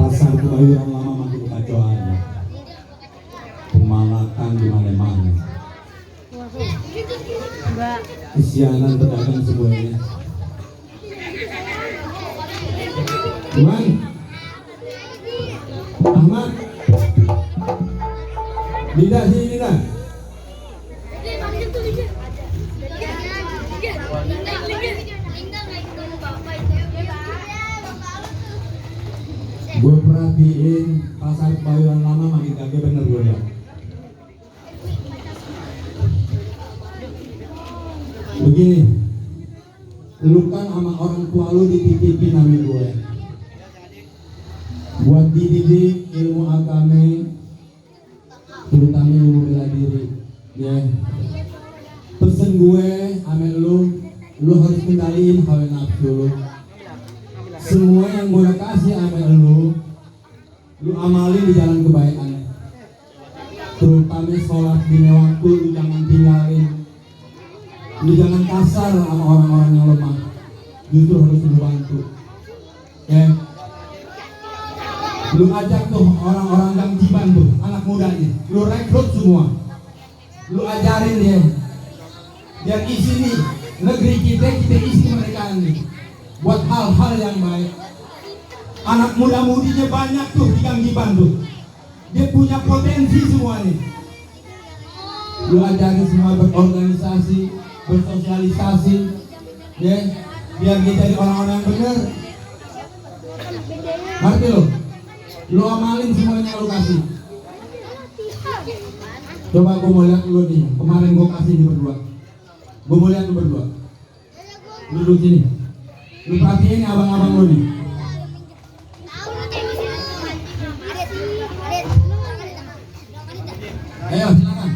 Pasar Kebayoran Lama makin kacau aja. Pemalakan di mana-mana. Kesianan pedagang semuanya. Tuan Ahmad, Dinda sini Dinda. Gue perhatiin pasar Kebayoran Lama makin kagak bener gue ya. Begini, lu kan sama orang tua lu dititipin nama gue buat dididik ilmu agama, terutama ilmu bela diri. Ya, pesen gue sama lu harus kendaliin hawa nafsu lu. Semua yang gue kasih sama lu amalin di jalan kebaikan. Terutama sholat di waktu lu jangan tinggalin. Lu jangan kasar sama orang-orang yang lemah. Justru harus lu bantu. Ya. Lu ajak tuh orang-orang yang jiban tuh, anak mudanya. Lu rekrut semua. Lu ajarin dia. Biar isi nih negeri kita isi mereka nih. Buat hal-hal yang baik. Anak muda-mudinya banyak tuh di Gang Giban tuh. Dia punya potensi semua nih. Lu ajarin semua berorganisasi, bersosialisasi, ya, biar dia jadi orang-orang yang benar. Ngerti lo? Lu amalin semuanya lu kasih. Coba gue mau lihat lu nih. Kemarin gue kasih di berdua. Gue mau lihat lu berdua. Lu duduk sini. Lu perhatiin abang-abang lu nih. Ayo silakan.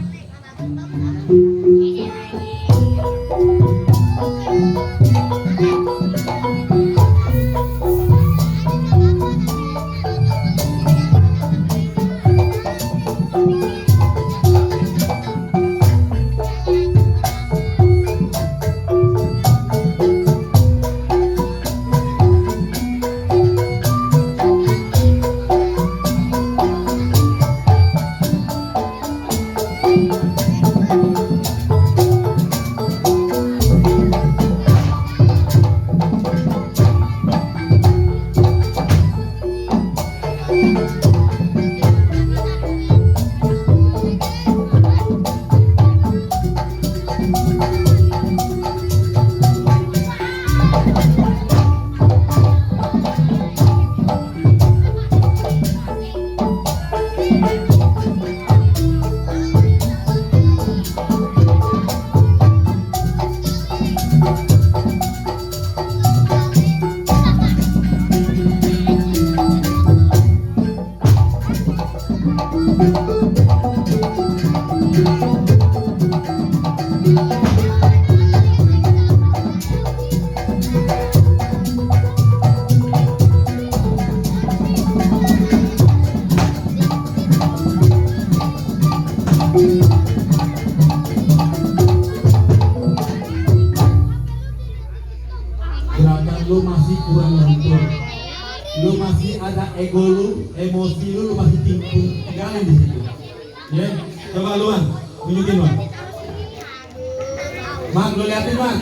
Gerakan lu masih kurang lentur. Lu masih ada ego lu, emosi lu masih tinggalin di situ. Ya, coba luan, tunjukin luan. Mak, lu liatin Mak.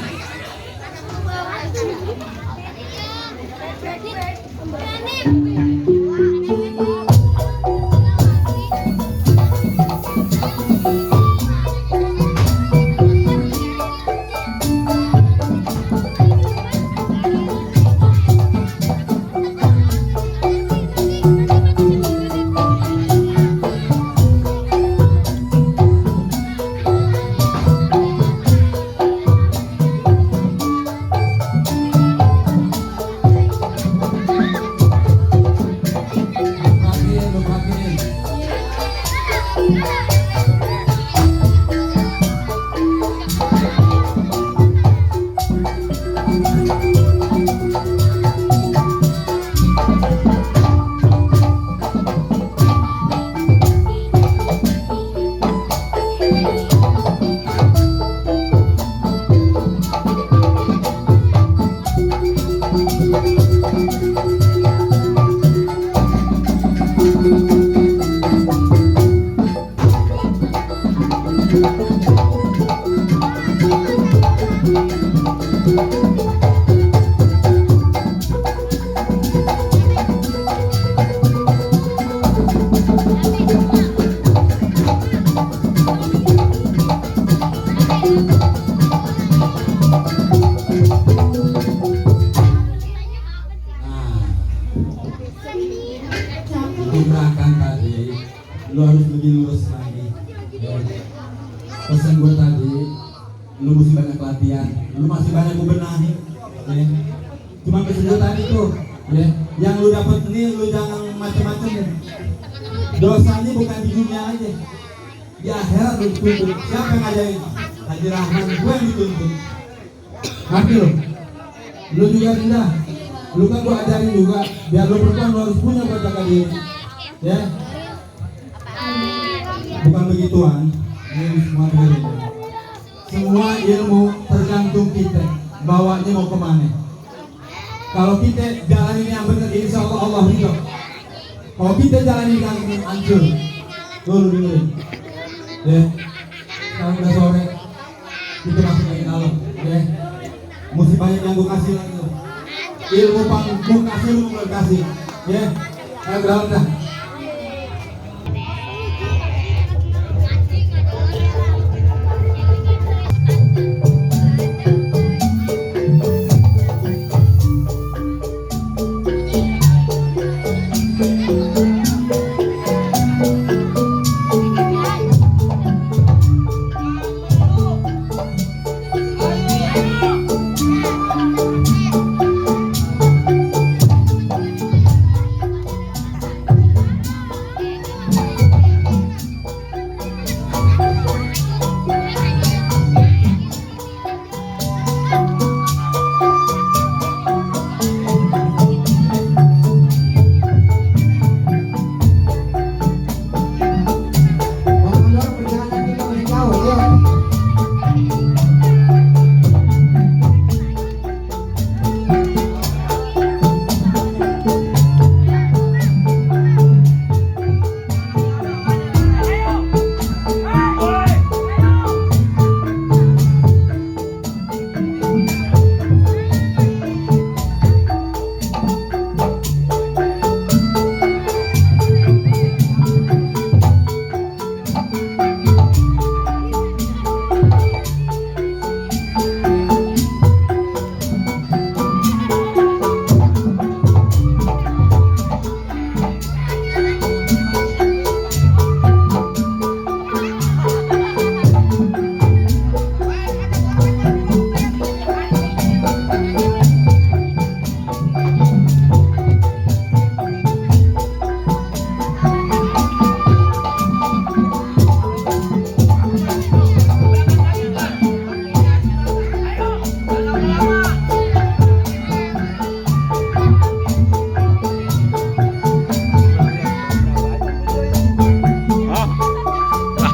gerakan tadi, lu harus lebih lurus lagi. Ya. Pesan gue tadi, lu mesti banyak latihan, lu masih banyak bebenahi. Ya. Cuma pesan gue tadi tuh, ya, yang lu dapat ini lu jangan macam-macam ya. Dosanya bukan di dunia aja, di akhirat lu dituntut. Siapa yang ngajarin? Haji Rahman, gue yang dituntut. Ngerti lu? Lu juga Dinda, lu kan gua ajarin juga, biar lu perempuan lu harus punya buat jaga diri. Ya, bukan begituan. Ini semua diri. Semua ilmu tergantung kita bawanya mau kemana. Kalau kita jalanin yang benar, insya Allah Allah ridho. Kalau kita jalanin yang hancur, lu dengerin. Ya, sekarang udah sore, kita masuk lagi dalam. Ya, mesti banyak yang gue kasih lagi. Ilmu panggung kasih, lu mulai kasih. Ya, ayo berlalu dah.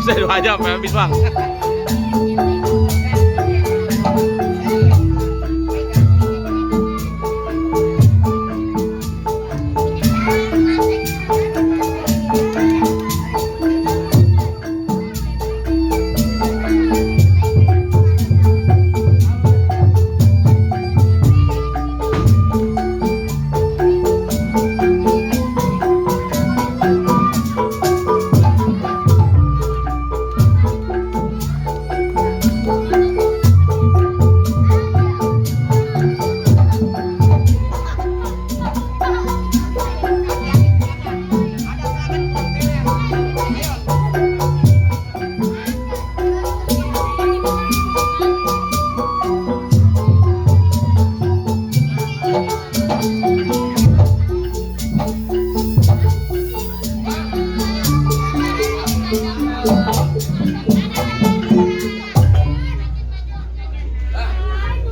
Saya 2 jam habis bang.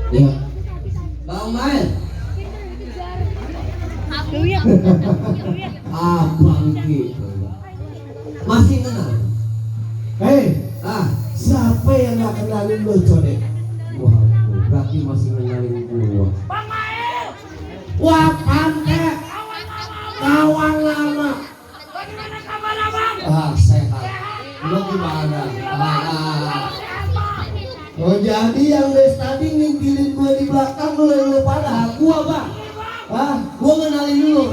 Ya, Bang Mail. Abang gitu. Masih kenal? Hei, siapa yang gak kenalin lo, Codek? Wah, berarti masih kenalin gua. Bang Mail, Wah, pantek, kawan lama. bagaimana kabar abang? Sehat. Lo gimana? Oh, jadi yang des tadi ngintilin gue di belakang lo pada gua, Bang. Gua kenalin dulu.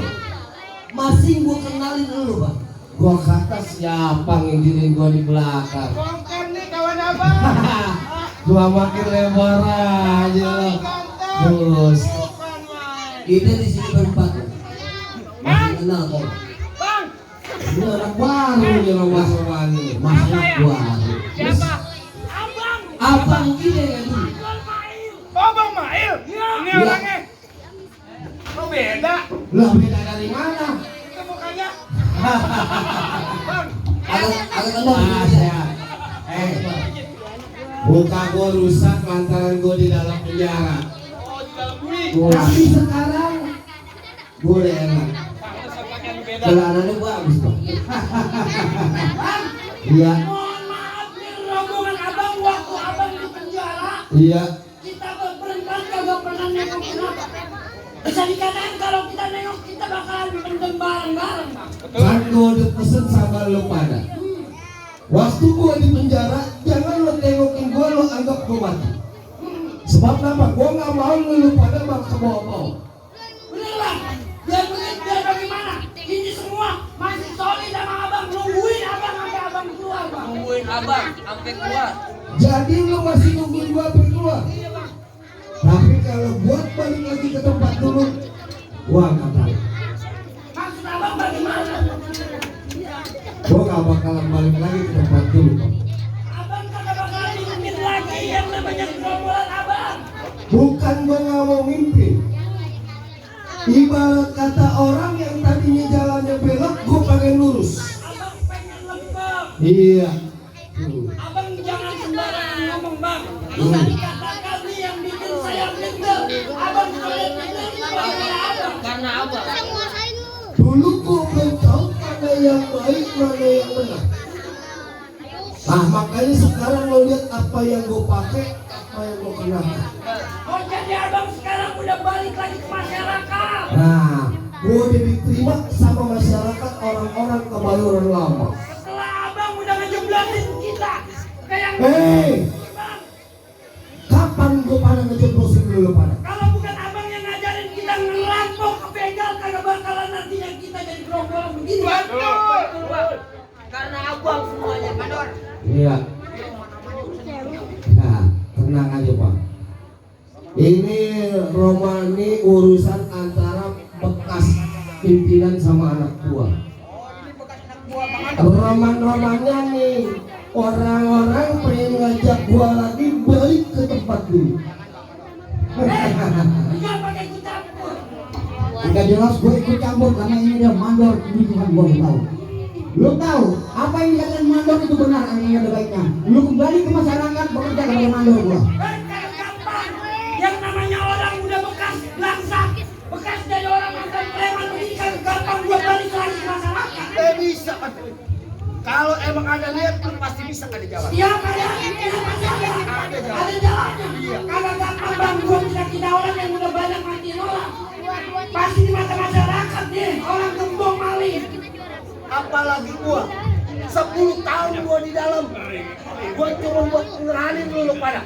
Masih gua kenalin dulu, Bang. Gua kata siapa ngintilin gua di belakang? Bongkar nih kawan abang. Gua makin lebar aja lo. Terus Bukan Mail. Kita di sini berempat. Masih Bang, kenal kok. bang, Ini anak baru nih Romas Romani. Mas anak baru. Siapa? Abang. Abang ini ya tuh. Abang Mail. Oh, Bang Mail. Iya. Ini Iya. orangnya. Oh, beda. Lah beda dari mana? Itu mukanya. Bang. Agak kenal ya. Muka gua rusak lantaran gua di dalam penjara. Oh, di dalam bui. Tapi sekarang gua udah enak. Pantes otaknya lu beda. Celananya bagus kok. Iya, Mohon maaf nih rombongan abang waktu abang di penjara. iya. Kita berperempat kagak pernah nengok kenapa. Bisa dikatakan kalau kita nengok kita bakalan mendem bareng-bareng bang. Kan gua udah pesen sama lo pada. Waktu gua di penjara, jangan lo tengokin gua, lo anggap gua mati. Sebab apa? Gua nggak mau lo pada bakal bawa-bawa. Bener bang. Biar bagaimana? Ini semua masih solid sama abang. Nungguin abang sampai abang keluar bang. Nungguin abang sampai keluar. Jadi lo masih nungguin gua sampai keluar. Iya bang. Tapi kalau buat balik lagi ke tempat dulu, gua nggak tahu. Maksud abang bagaimana? Gua nggak bakalan balik lagi ke tempat dulu. Abang kagak bakalan dibikin lagi yang namanya gerombolan abang. Bukan gua nggak mau mimpi. Ibarat kata orang yang tadinya jalannya belok, gua pengen lurus. Abang pengen lembab. Iya. Abang jangan sembarangan ngomong bang. Bisa dikatakan nih yang bikin saya minder. Abang solid minder itu gara-gara abang. Karena abang. Dulu gua belum tahu mana yang baik, mana yang benar. Nah makanya sekarang lo lihat apa yang gua pakai, apa yang gua kenakan. Oh jadi abang sekarang udah balik lagi ke masyarakat. Nah, gua udah diterima sama masyarakat orang-orang Kebayoran Lama. Setelah abang udah ngejeblosin kita kayak Hei, bang. kapan gua pada ngejeblosin dulu pada? Kalau bukan abang yang ngajarin kita ngerampok ke begal kagak bakalan nantinya kita jadi gerombolan begini. Betul. Karena abang semuanya kador. Iya. Nah, tenang aja Pak. Ini Romani urusan antara bekas pimpinan sama anak buah. Roman-romannya nih orang-orang pengen ngajak gua lagi balik ke tempat dulu. Jangan pakai ikut campur. Enggak jelas gue ikut campur karena ini dia mandor, ini Tuhan gue tahu. Lu tahu apa yang dikatakan mandor itu benar, yang ada baiknya. Lu kembali ke masyarakat bekerja sebagai mandor gua. Kagak gampang. Yang namanya orang udah bekas langsak, bekas jadi orang mantan preman begini kagak gampang buat balik lagi ke masyarakat. Bisa kan? Kalau emang ada niat, lu pasti bisa kan di jalan. Siapa ya? Pasti ada jalannya. Kagak gampang bang, gua bisa kita orang yang udah banyak matiin orang. Pasti di mata masyarakat nih, orang gembong maling. Apalagi gua 10 tahun gua di dalam. Gua cuma buat ngeranin lu pada.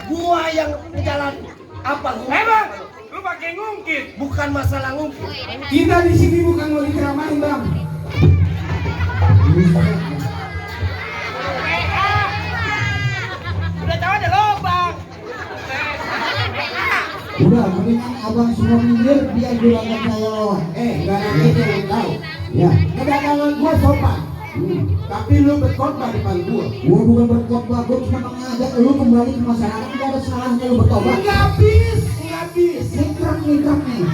Gua yang jalan apa gua? Bang, lu pakai ngungkit. Bukan masalah ngungkit. Kita di sini bukan mau diceramain bang. Udah tahu ada lobang. Udah, mendingan abang semua minggir, dia juga nggak saya lawan. Gak ada kita yang tahu. Ya, Kedatangan gua sopan. Tapi lu berkorban depan gua. gua bukan berkhotbah, gua cuma mengajak lu kembali ke masyarakat. Tidak ada salahnya lu bertobat. Nggak habis. Nikrak nih.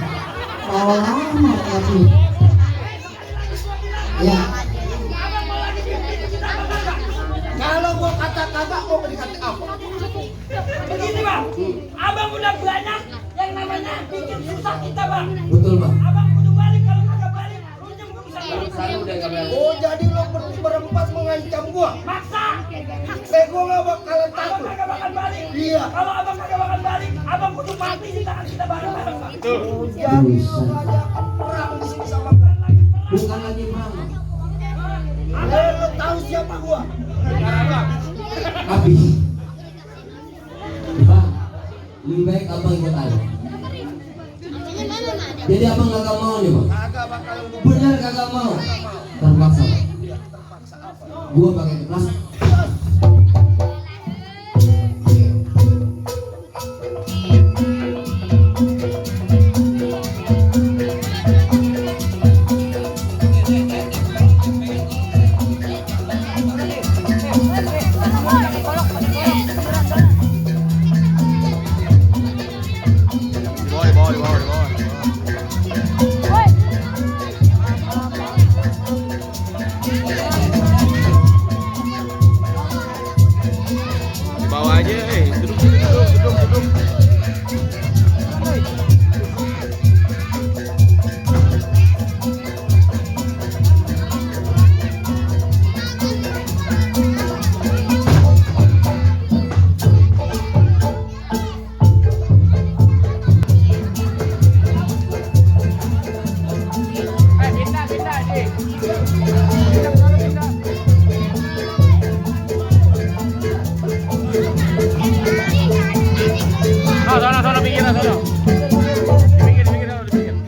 Kalau lama lagi. Ya, Abang mau lagi pimpin kita apa kagak? Kalau gua kata kagak, gua dikata apa? Begini bang, abang udah banyak yang namanya bikin susah kita bang. betul bang. Abang kudu balik, kalau kagak balik, runyem urusan bang. Oh, jadi lo berempat mengancam gua? Maksa, Gua nggak bakalan abang takut. kagak bakal balik. Iya. Kalau abang kagak bakal balik, abang kudu mati di tangan kita bareng-bareng bang. Oh, jadi lo ngajak perang di sini sama gua. Bukan lagi perang. Lo tahu siapa gua? Habis. Bang, lebih baik abang ikut aja. Jadi abang kagak mau nih bang. Kagak bakalan gua. Benar kagak mau. Terpaksa bang. Gua pakai kelas. Sono pinggir, sono. Di pinggir, di pinggir.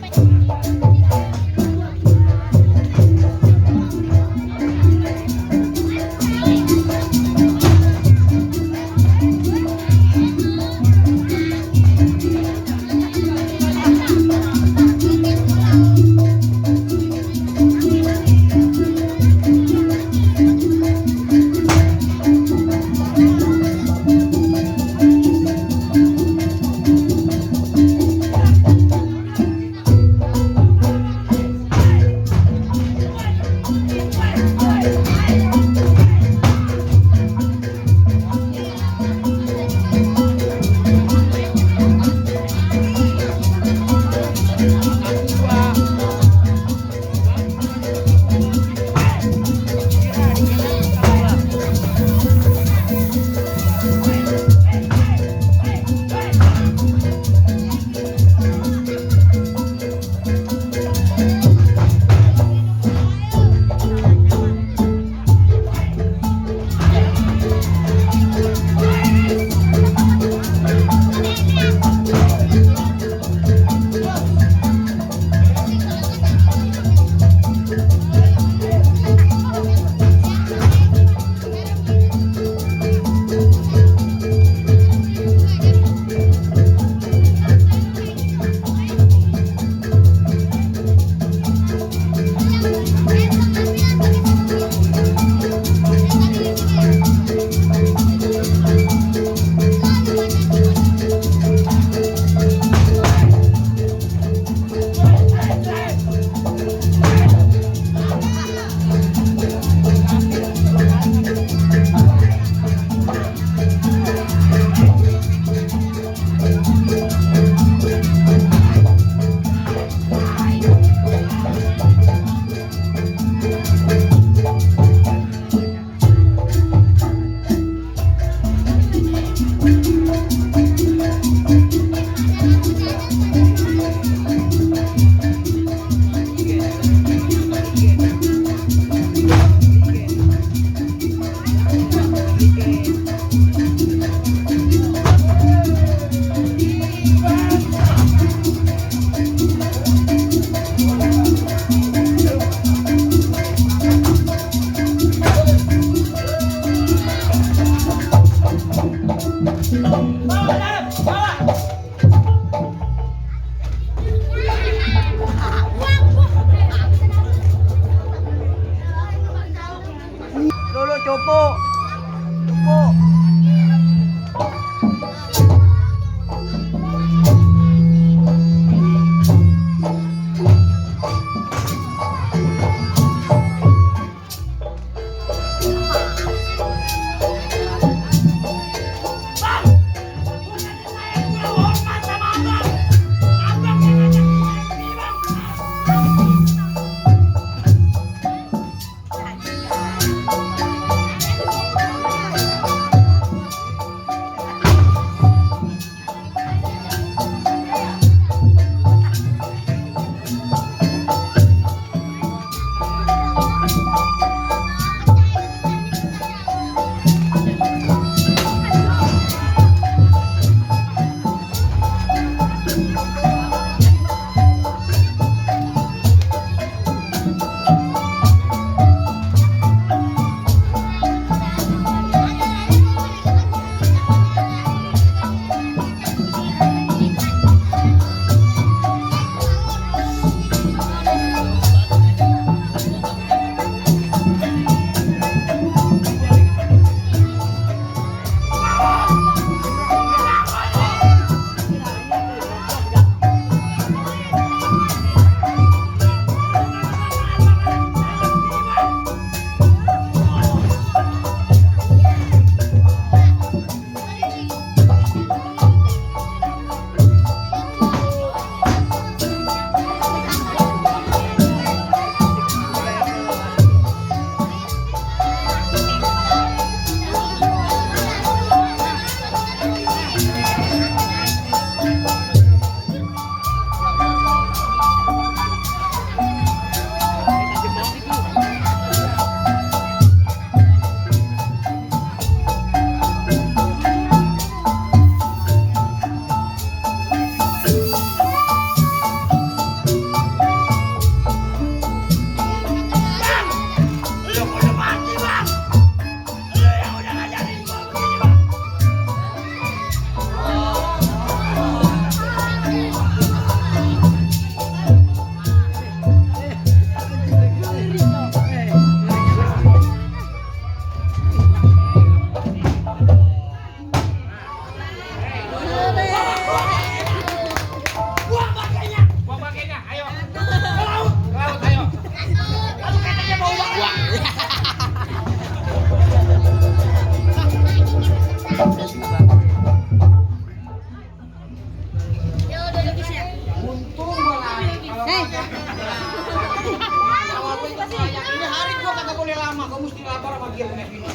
dia punya bini.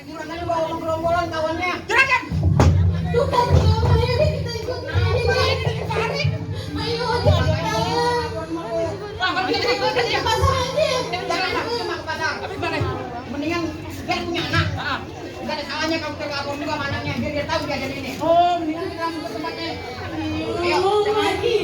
Gimana lu bawa gerombolan kawannya? Juragan! Tuh kan, ayo kita ikut tarik. Ayo, kita pasang aja. Jangan cuma ke pasar. Mendingan biar punya anak. Gak ada salahnya kamu telepon juga sama anaknya biar dia tahu dia ada ini. Oh, mendingan kita langsung ke tempatnya. Ayo, Lagi.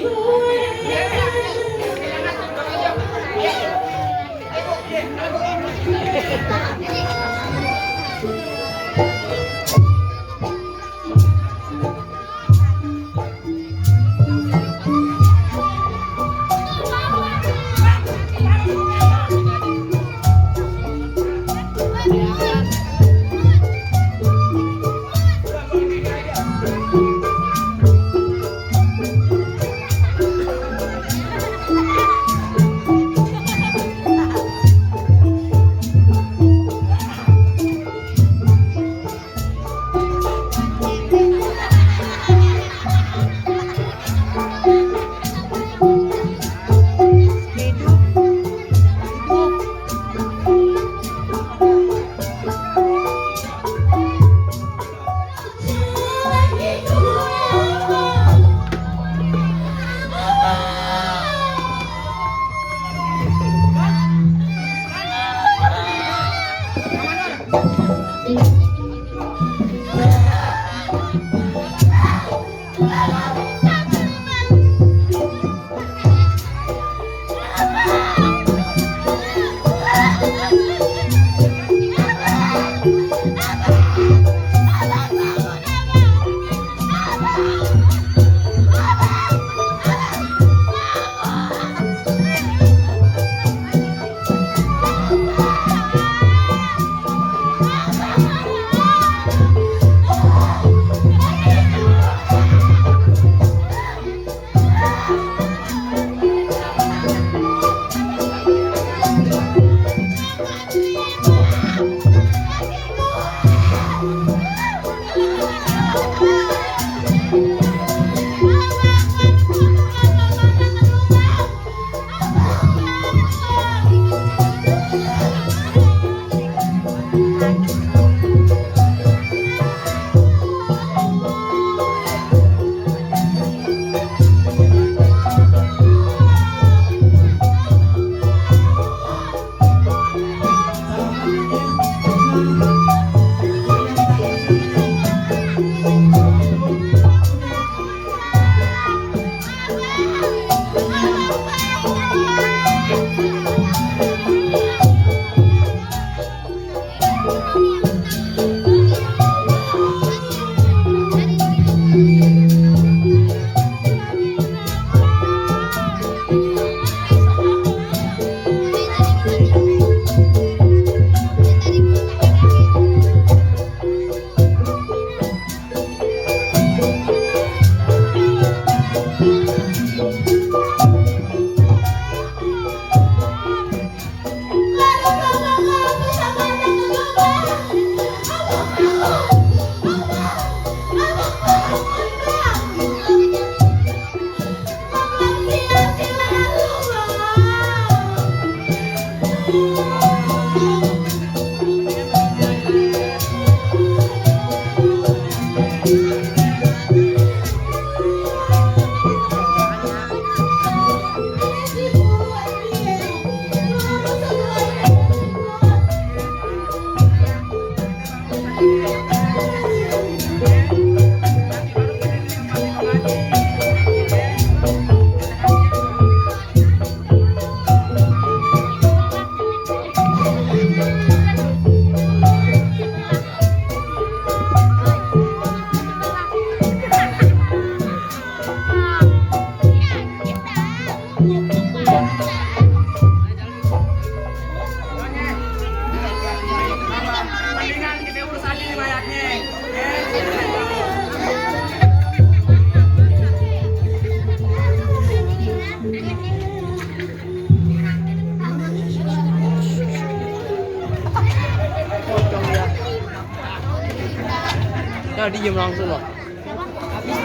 Nah, diem langsung loh.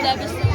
Habis